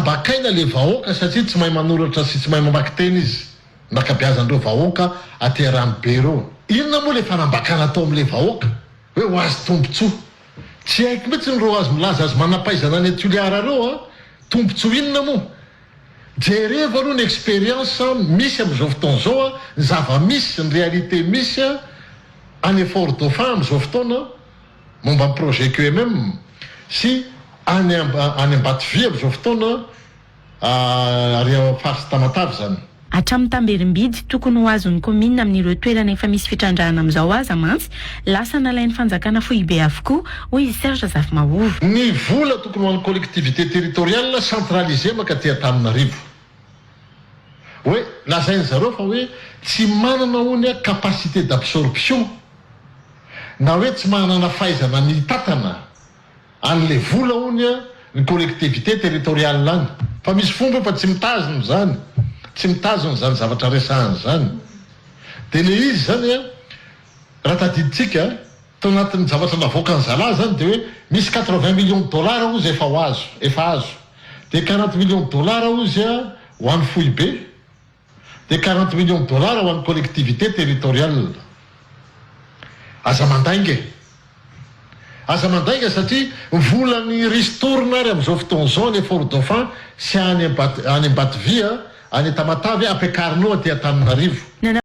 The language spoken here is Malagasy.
Ambakaina le vahoaka satria tsy mahay manoratra sy tsy mahay mamaky teny izy, ny ankabeazan'ireo vahoaka aty Ranobe ireo. Inona moa le fanambakana atao amin'le vahoaka hoe ho azy tombotsoa? Tsy haiko mihitsy ny reo azy milaza azy manampahaizana any Toliara reo a! Tombotsoa inona moa? Jerevo aloha ny expérience misy amin'izao fotoana izao a, ny zava-misy, ny réalité misy any Fort Dauphin amin'izao fotoana momba ny projet QMM sy any any Ambatovy amin'izao fotoana ary ao faritsy Tamatave izany. Hatramin'ny tamberim-bidy tokony ho azon'ny kaominina amin'ireo toerana efa misy fitrandrahana amin'izao aza mantsy lasa nalain'ny fanjakana foibe avokoa, hoy i Serge Zafimahova. Ny vola tokony ho an'ny collectivité territoriale centralisée mankaty Antananarivo. Hoe lazain'ny zareo fa hoe tsy manana hono capacité d'absorption na hoe tsy manana fahaizana ny hitantana Anle vola hono a ny collectivité territoriale any. Fa misy fomba fa tsy mitazona izany, tsy mitazona izany zavatra resahana izany. Dia le izy izany a, raha tadidintsika, tao anatin'ny zavatra navoakan'ny zalahy izany dia hoe misy 80 millions de dollars hozy efa ho azo, efa azo. Dia 40 millions de dollars hozy a ho an'ny foibe. Dia 40 millions de dollars ho an'ny collectivité territoriale. Aza mandainga e! Aza mandainga satria volan'ny ristourne ary amin'izao fotoana izao any Fort Dauphin sy any any Ambatovia, any Tamatave ampiakarinao aty Antananarivo.